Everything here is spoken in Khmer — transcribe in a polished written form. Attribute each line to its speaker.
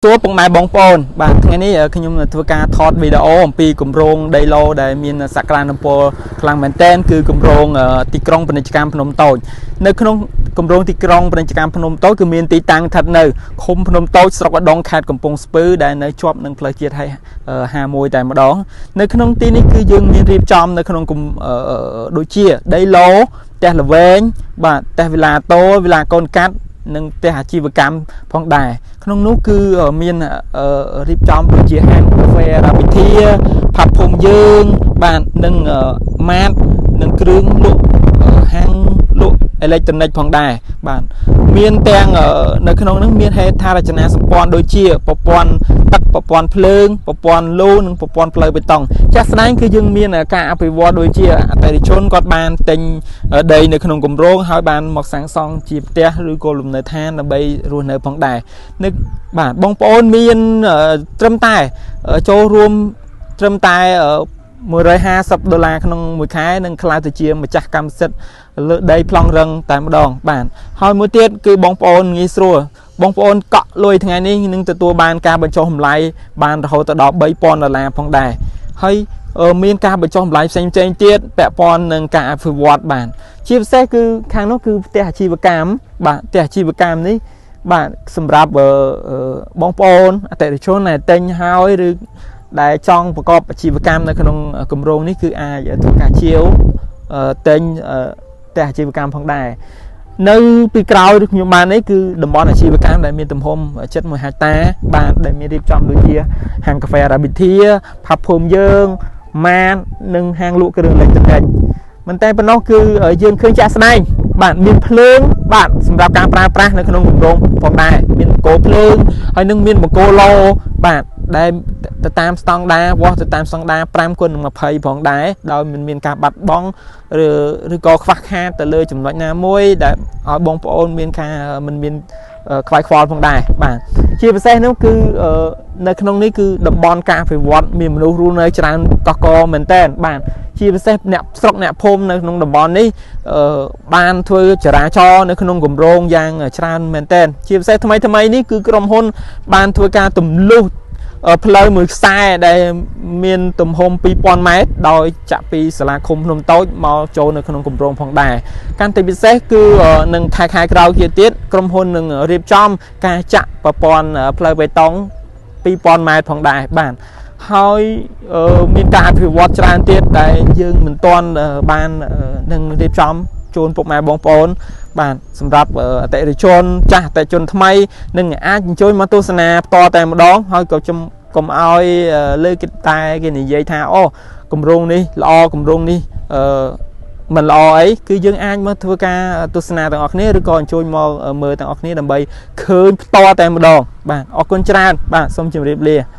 Speaker 1: សួរពុកម៉ែបងប្អូនបាទថ្ងៃនេះខ្ញុំធ្វើការថតវីដេអូអំពីគម្រោងដីឡូដែលមានសក្តានុពលខ្លាំងមែនទែនគឺគម្រោងទីក្រុងពាណិជ្ជកម្មភ្នំតូចនៅក្នុងគម្រោងទីក្រុងពាណិជ្ជកម្មភ្នំតូចគឺមានទីតាំងស្ថិតនៅឃុំភ្នំតូចស្រុកឧដុង្គខេត្តកំពង់ស្ពឺដែលនៅជាប់នឹងផ្លូវជាតិ51តែម្ដងនៅក្នុងទីនេះគឺយើងមានរៀបចំនៅក្នុងដូចជាដីឡូផ្ទះល្វែងបាទផ្ទះវិឡាតូវិឡាកូនកាត់និងផ្ទះអាជីវកម្មផងដែរក្នុងនោះគឺមានរៀបចំដូចជាហាងកាហ្វេរ៉ាប៊ីធាផាប់ភូមិយើងបាទនិងម៉ាតនិងគ្រឿងលក់ហាងលក់អេឡិចត្រូនិកផងដែរបាទមានទាំងនៅក្នុងនោះមានហេដ្ឋារចនាសម្ព័ន្ធដូចជាប្រព័ន្ធទឹកប្រព័ន្ធភ្លើងប្រព័ន្ធលូនិងប្រព័ន្ធផ្លូវបេតុងចាស់ស្ដែងគឺយើងមានការអភិវឌ្ឍដូចជាអតិថិជនគាត់បានទិញដីនៅក្នុងគម្រោងហើយបានមកសាងសង់ជាផ្ទះឬក៏លំនៅឋានដើម្បីរស់នៅផងដែរនៅបាទបងប្អូនមានត្រឹមតែចូលរួមត្រឹមតែ150ដុល្លារក្នុងមួយខែនឹងក្លាយទៅជាម្ចាស់កម្មសិទ្ធិលើដីប្លង់រឹងតែម្ដងបាទហើយមួយទៀតគឺបងប្អូនងាយស្រួលបងប្អូនកក់លុយថ្ងៃនេះនឹងទទួលបានការបញ្ចុះតម្លៃបានរហូតដល់3000ដុល្លារផងដែរហើយមានការបញ្ចុះតម្លៃផ្សេងផ្សេងទៀតពាក់ព័ន្ធនឹងការអភិវឌ្ឍបានជាពិសេសគឺខាងនោះគឺផ្ទះអាជីវកម្មបាទផ្ទះអាជីវកម្មនេះបាទសម្រាប់បងប្អូនអតិថិជនដែលទិញហើយឬដែលចង់ប្រកបអាជីវកម្មនៅក្នុងគម្រោងនេះគឺអាចធ្វើការជាវទិញផ្ទះអាជីវកម្មផងដែរនៅពីក្រោយខ្ញុំបាននេះគឺតំបន់អាជីវកម្មដែលមានទំហំជិត1ហិកតាបាទដែលមានរៀបចំដូចជាហាងកាហ្វេរ៉ាប៊ីធាផាប់ភូមិយើងម៉ាតនិងហាងលក់គ្រឿងអេឡិចត្រូនិកមិនតែប៉ុណ្ណោះគឺយើងឃើញចាក់ស្ដែងបាទមានភ្លើងបាទសម្រាប់ការប្រើប្រាស់នៅក្នុងគម្រោងផងដែរមានបង្គោលភ្លើងហើយនឹងមានបង្គោលឡូបាទដែលទៅតាមស្តង់ដារវាស់ទៅតាមស្តង់ដារ5គុណនឹង20ផងដែរដោយមិនមានការបាត់បង់ឬក៏ខ្វះខាតទៅលើចំណុចណាមួយដែលឲ្យបងប្អូនមានការមិនមានខ្វាយខ្វល់ផងដែរបាទជាពិសេសនោះគឺនៅក្នុងនេះគឺតំបន់ការអភិវឌ្ឍមានមនុស្សរស់នៅច្រើនកកមែនតើបាទជាពិសេសអ្នកស្រុកអ្នកភូមិនៅក្នុងតំបន់នេះបានធ្វើចរាចរណ៍នៅក្នុងគម្រោងយ៉ាងច្រើនមែនតើជាពិសេសថ្មីថ្មីនេះគឺក្រុមហ៊ុនបានធ្វើការទម្លុះផ្លូវមួយខ្សែដែលមានទំហំ2000ម៉ែត្រដោយចាក់ពីសាលាឃុំភ្នំតូចមកចូលនៅក្នុងគម្រោងផងដែរកាន់តែពិសេសគឺនឹងខែខែក្រោយទៀតក្រុមហ៊ុននឹងរៀបចំការចាក់ប្រព័ន្ធផ្លូវបេតុង2000ម៉ែត្រផងដែរបាទហើយមានការអភិវឌ្ឍច្រើនទៀតដែលយើងមិនទាន់បាននឹងរៀបចំជូនពុកម៉ែបងប្អូនបាទសម្រាប់អតិថិជនចាស់អតិថិជនថ្មីនឹងអាចអញ្ជើញមកទស្សនាផ្ទាល់តែម្ដងហើយក៏ខ្ញុំកុំឲ្យលើគេតែគេនិយាយថាអូគម្រោងនេះល្អគម្រោងនេះអឺមិនល្អអីគឺយើងអាចមកធ្វើការទស្សនាទាំងអស់គ្នាឬក៏អញ្ជើញមកមើលទាំងអស់គ្នាដើម្បីឃើញផ្ទាល់តែម្ដងបាទអរគុណច្រើនបាទសូមជម្រាបលា។